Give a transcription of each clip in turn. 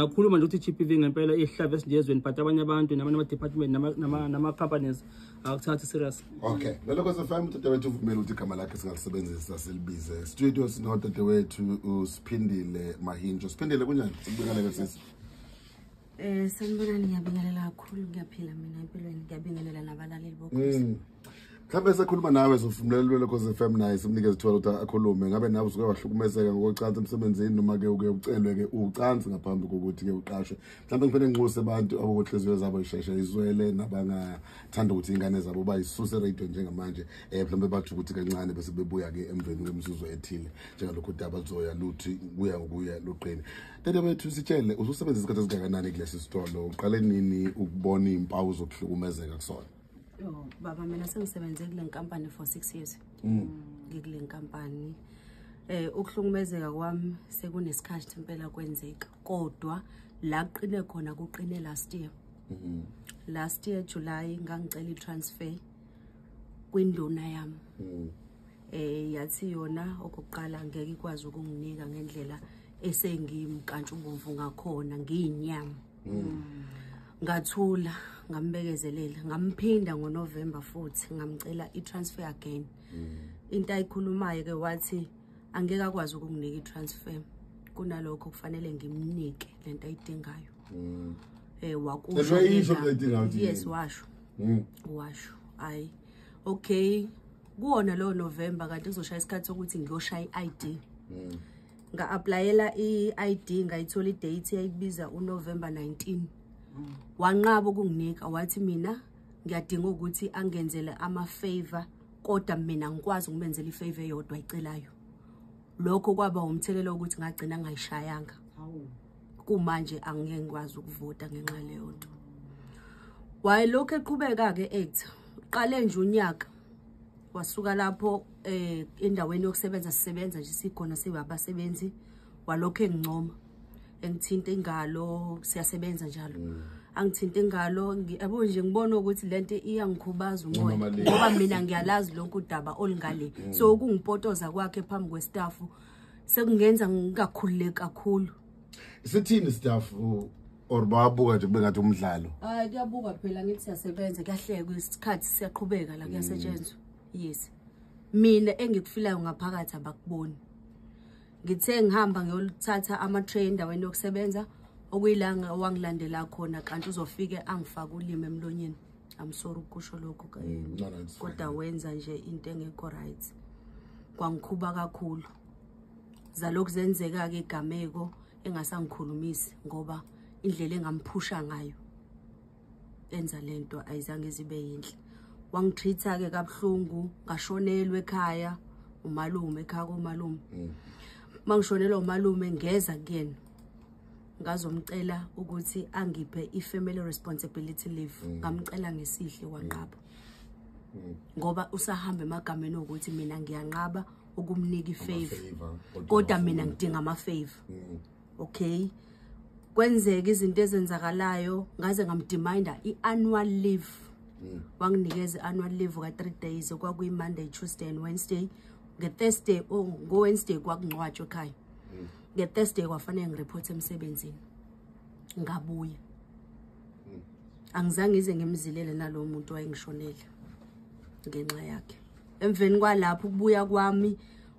Ngakhuluma nje ukuthi i-GBV ngempela ihlava esindiyezweni, but abanye abantu namanye ama-department nama-companies akuthathi serious. Okay, lelo FM, udadewethu uvumele ukuthi igama lakhe singalisebenzisa, silibize. Studio sinodadewethu uSiphindile Mahinjo. Siphindile, kunjani? Sikubingelele, sisi. Sanibonani, ngiyabingelela kakhulu, ngiyaphila mina empilweni, ngiyabingelela nabalaleli boKhozi. Mhlawumbe sekhuluma nawe, sovumela Lokhozi FM naye simnikeze ithuba ukuthi akhulume. Ngabe nawe usuke wahlukumezeka ngokocansi emsebenzini, noma ke uke ucelwe ke ucansi ngaphambi kokuthi ke uqashwe? Mhlawumbe ngiphinde nginxuse abantu abokuhliziyo zabo isheshe izwele nabangathanda ukuthi ingane zabo bayisuse radio njengamanje, mhlawumbe bathi ukuthi kancane bese bebuya ke emveni kwemizuzu ethile, njengalokhu udaba luzoya luthi kuya ngokuya luqine. Tata bethu, sitshele, ususebenzisa isikhathi esingakanani kulesi sitolo? Uqale nini ukubona iy'mpawu zokuhlukumezeka kusona? Yo baba, mina sengisebenze kule nkampani for 6 years. Ngikule nkampani. Ukuhlukumezeka kwami sekunesikhathi impela kwenzeka, kodwa la kuqine khona kuqine last year. Last year July ngangicela i-transfer kwinduna yami. Yathi yona okokuqala ngeke ikwazi ukunginika ngendlela esengimkantshubomvu ngakhona, ngiyinyama. Ngathula, ngambekezelela, ngamphinda ngoNovember futhi ngamcela i-transfer again. Into ayikhulumayo ke, wathi angeke akwazi ukunginika i-transfer, kunalokho kufanele ngimnike lento ayidingayo. Wakusho. Lento ayisho, lento ayidingayo uthi Yes. yini? Washo. Washo. Ayi. Okay. Kuwona lo November kanti kuzoshaya isikhathi sokuthi ngiyoshaya i-ID. Nga-applyela i-ID, ngayithola i-date yayibiza uNovember 19. Wanqaba ukunginika, wathi mina ngiyadinga ukuthi angenzele ama-favor, kodwa mina ngikwazi ukumenzela i-favor eyodwa ayicelayo. Lokho kwaba umthelela wokuthi ngagcina ngayishayanga. Kumanje angeke ngikwazi ukuvota ngenxa leyo nto. Wayelokhu eqhubeka-ke ethi qale nje unyaka wasuka lapho endaweni yokusebenza, sisebenza nje sikhona sibabasebenzi, walokhu engincoma, engithinta ingalo, siyasebenza njalo, angithinta ingalo, yabo nje ngibona ukuthi lento iyangikhubaza umoya. Noma le. Ngoba mina ngiyalazi lonke udaba olungale, so ukungipotoza kwakhe phambi kwestaff sekungenza ngingakhululeki kakhulu. Sithini staff, or bayabuka nje kube ngathi umdlalo? Hayi, kuyabuka phela, ngithi siyasebenza, kuyahlekwa, isikhathi siyaqhubeka la, kuyasetshenzwa. Yes, mina engikufilayo ngaphakathi abakuboni. Ngithe ngihamba ngiyoluthatha ama-tray endaweni yokusebenza, okuyilanga wangilandela khona, kanti uzofike angifake ulimi emlonyeni. I'm sorry ukusho lokho ke. No, it's fine. Kodwa wenza nje into engekho right, kwangikhuba kakhulu. Zalokhu zenzeka-ke igameko engasangikhulumisi, ngoba indlela engamphusha ngayo enza lento ayizange zibe yinhle. Wangitreat-ke kabuhlungu, ngashonelwa ekhaya umalume, ekhaya komalume. Mangishonelwa umalume, ngeza kuyena ngazomcela ukuthi angiphe i-family responsibility leave. Ngamcela ngesihle, wanqaba, ngoba usahamba emagameni okuthi mina ngiyanqaba ukumnika i-favor. Ama-favor, kodwa kodwa mina ungafuni. Ngidinga ama-favor. Okay, kwenzeka izinto ezenzakalayo, ngaze ngamdemanda i-annual leave. Wanginikeza i-annual leave ka-3 days, okwakuyi-Monday, Tuesday and Wednesday. Nge-Thursday, oh, ngo-Wednesday kwakungcwatshwa ekhaya. Nge-Thursday kwafanele ngireport emsebenzini, ngabuya. Angizange ngize ngimzilele nalowo muntu wayengishonele ngenxa yakhe. Emveni kwalapho ukubuya kwami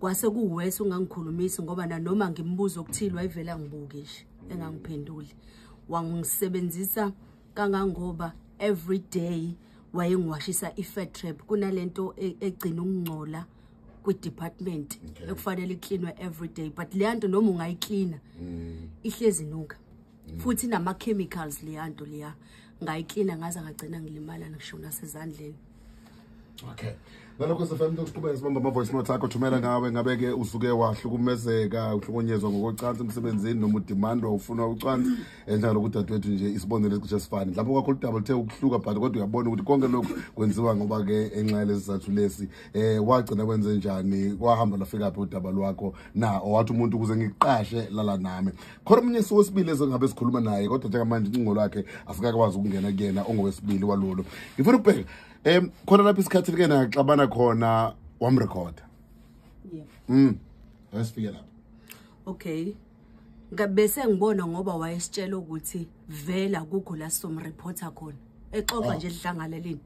kwase kuwese ungangikhulumisi, ngoba nanoma ngimbuza okuthile wayevele angibuke nje, engangiphenduli. Wangisebenzisa kangangoba every day wayengiwashisa i-fat trap, kunalento egcina ukungcola kwi-department ekufanele iklinwe every day, but leya nto noma ungayiklina ihlezi inuka futhi inama-chemicals leya nto leya. Ngayiklina ngaze ngagcina ngilimala ngisho nasezandleni. Okay. Nalokho sefm, siqhubeka sibamba ama-voice note akho. Thumela ngawe, ngabe-ke usuke wahlukumezeka, uhlukunyezwa ngokocansi emsebenzini, noma udemandwa, ufuna ucansi, njalo kudadewethu nje isibonelo esicishe sifane. Mhlawumbe kwakho udaba luthe ukuhluka, but kodwa uyabona ukuthi konke lokhu kwenziwa ngoba-ke enxa yalesi sizathu lesi. Wagcina kwenze njani? Kwahamba lwafika phi udaba lwakho na? Owathi umuntu ukuze ngiqashe lala nami. Khona omunye wesibili ezengabe sikhuluma naye, kodwa njengamanje ucingo lwakhe asikakwazi ukungena kuyena, ongowesibili walolo. Ngifuna ukubheka khona lapho isikhathi like naxabana khona, wamrekhoda. Yeah. Asifike lapho. Okay, Bese ngibona ngoba wayesitshela ukuthi vela kukho la somreporter khona. Exoxa nje edlangalelini.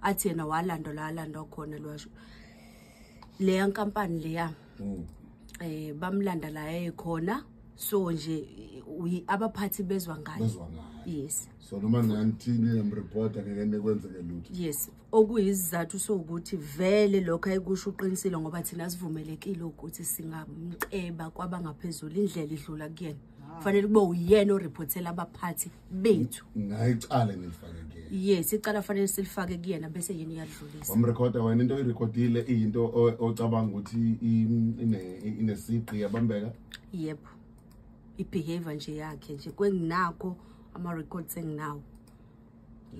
Athi yena walanda la alanda khona lwasho. Leya nkampani leya. Bamlanda la ekhona. So nje abaphathi bezwa ngayo. Yes. So noma ngangithini emreporter ngeke kwenzeke lutho. Yes. Okuyisizathu sokuthi vele lokho ayikusho uqinisile ngoba thina sivumelekile ukuthi singamceba kwabangaphezulu indlela idlula kuyena. Kufanele kube uyena oreportela abaphathi bethu. Ngayicala ngilifake kuyena. Yes, icala fanele silifake kuyena bese yena uyadlulisa. Wamrecorda wena into oyirecordile iyinto ocabanga ukuthi inesiqi yabambeka? Yebo. I-behavior nje yakhe nje kwenginakho ama records enginawo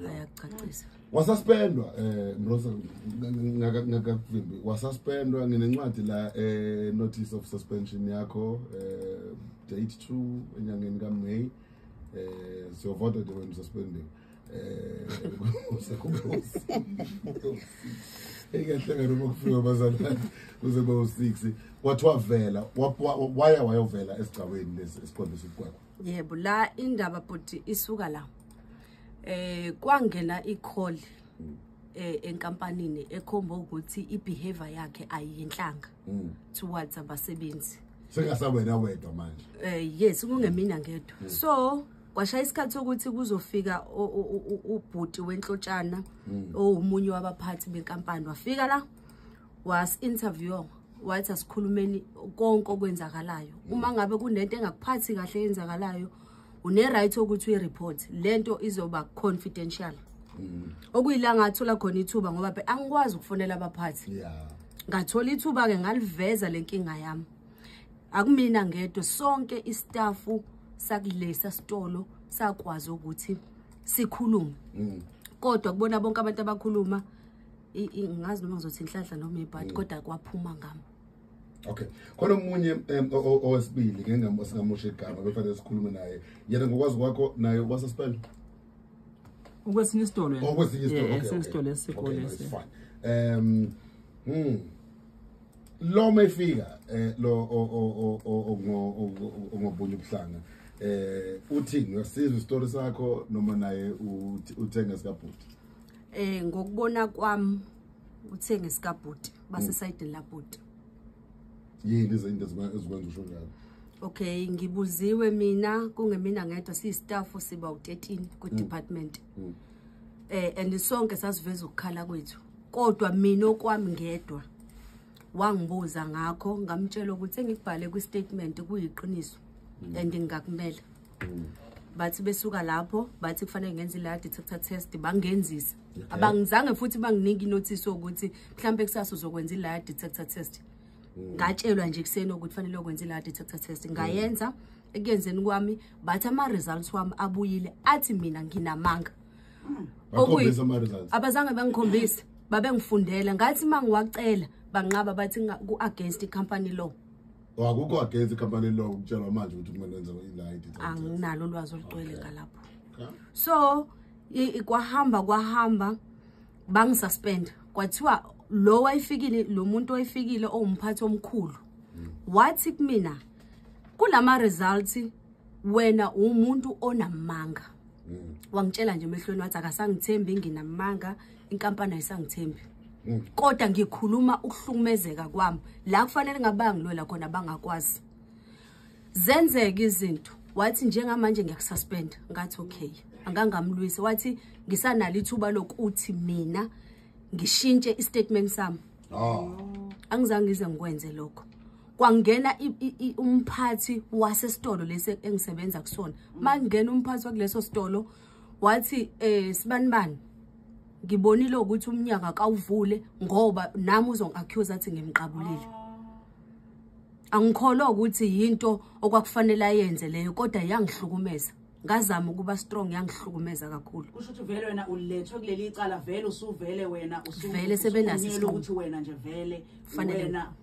ayacacisa. Wasuspendwa Mroza ngakakuvimbi. Wasuspendwa nginencwadi la notice of suspension yakho date 2 enyangeni kaMay. Siyovota nje when suspending. Sekube engahlanga noma kufika abazalwane kuze kube u6 kwathiwa vela waya wayovela esigcaweni lesi esiqondisa ubukwekwe. Yebo, la indaba bhuti isuka la. Kwangena i-call enkampanini ekhomba ukuthi i-behavior yakhe ayinhlanga towards abasebenzi. Sengasawena wedwa manje. Yes, kungemina ngedwa. So kwashaya isikhathi sokuthi kuzofika ubhuti wenhlotshana owumunye wabaphathi benkampani wafika la was interview wathi asikhulumeni konke okwenzakalayo. Uma ngabe kunento engakuphathi kahle eyenzakalayo une right ukuthi uyireport, lento izoba confidential. Okuyila ngathola khona ithuba ngoba angikwazi ukufonela abaphathi. Ngathola ithuba ke ngaliveza lenkinga yami. Akumina ngedwa, sonke istaff sakulesa sitolo sakwazi ukuthi sikhulume. Kodwa kubona bonke abantu abakhuluma ngazi noma ngizothi inhlanhla noma ibhadi kodwa kwaphuma ngami. Okay. Khona omunye owesibili ngeke singamusha igama befanele sikhulume naye. Yena ngokwazi kwakho naye wasuspend? Okwesinye isitolo yena. Okwesinye isitolo. Okay. Isitolo esikole. Fine. Lo mayifika lo ongobunye ubuhlanga uthini uyasizwa isitori sakho noma naye uthenga sikabhuti? Ngokubona kwami uthenga sikabhuti base side labhuti. Yini izinto ezikwenza usho njalo? Okay, ngibuziwe mina kungemina ngedwa siyistaff siba u13 ku department. And sonke sasiveza ukukhala kwethu. Kodwa mina okwami ngedwa wangibuza ngakho ngamtshela ukuthi engikubhale kwi statement kuyiqiniso and ngingakumela. Bathi besuka lapho bathi kufanele ngenze la detector test bangenzisa. Abangizange futhi banginike inotice ukuthi mhlambe kusasa uzokwenza ila detector test. Ngatshelwa nje kuseni ukuthi kufanele ukwenza ila detector test. Ngayenza ekuyenzeni kwami bathi ama results wami abuyile athi mina nginamanga. Bakhombisa ama results. Abazange bangikhombise, babengifundela ngathi mangiwacela banqaba bathi ku against i company law. Akukho against i company law ukutshelwa manje ukuthi kumele wenze ila detector. Anginalo ulwazi olugcwele ngalapho. So kwahamba bangisuspend. Kwathiwa lo wayifikile lo muntu oyifikile owumphathi omkhulu wathi kumina kulama results wena umuntu onamanga. Wangitshela nje emehlweni wathi akasangithembi nginamanga, inkampani ayisangithembi. Kodwa ngikhuluma ukuhlukumezeka kwami la kufanele ngabangilwela khona bangakwazi. Zenzeka izinto wathi njengamanje ngiyakususpend. Ngathi okay, angangamlwisi. Wathi ngisanalo ithuba lokuthi mina ngishintshe istatement sami. Angizange ngize ngikwenze lokho. Kwangena umphathi wasesitolo lesi engisebenza kusona. Mangena umphathi wakuleso sitolo wathi sibanibani ngibonile ukuthi umnyaka kawuvule ngoba nami uzongi-accuse athi ngimqabulile. Angikholwa ukuthi yinto okwakufanele ayenze leyo kodwa yangihlukumeza. Ngazama ukuba strong yangihlukumeza kakhulu. Kusho ukuthi vele wena ulethwe kuleli icala vele usuvele wena usuvele sebenaso ukuthi wena nje vele wena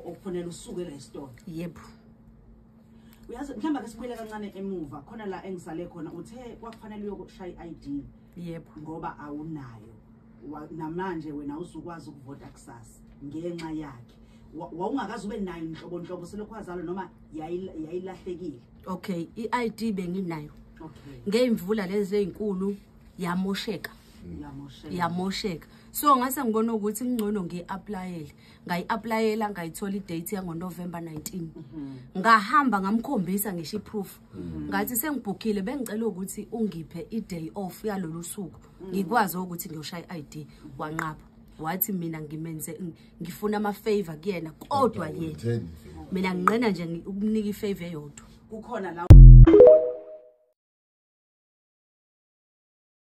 okufanele usuke la esitolo. Yebo. Uyazi mhlawumbe ke sibuyele kancane emuva khona la engisale khona uthe kwakufanele uyokushaya i-ID. Yebo. Ngoba awunayo. Namanje wena uzukwazi ukuvota kusasa ngenxa yakhe. Wawungakaze ube nayo inhlobonhlobo selokhu wazalwa noma yayilahlekile? Okay, i-ID benginayo. Okay. Ngeyimvula lezi ezinkulu yamosheka. Yamosheka. Yamosheka. So ngase ngibona ukuthi ngcono ngiyi-applyele. Ngayi-applyela, ngayithola i-date yango-November 19. Ngahamba ngamkhombisa ngisho i-proof. Ngathi sengibhukhile, bengicela ukuthi ungiphe i-day off yalolu suku. Ngikwazi ukuthi ngiyoshaya i-ID. Wanqaba. Wathi mina ngimenze ngifuna ama-favor kuyena, kodwa yena Utheni? mina nginqena nje ukumnika i-favor eyodwa. Kukhona la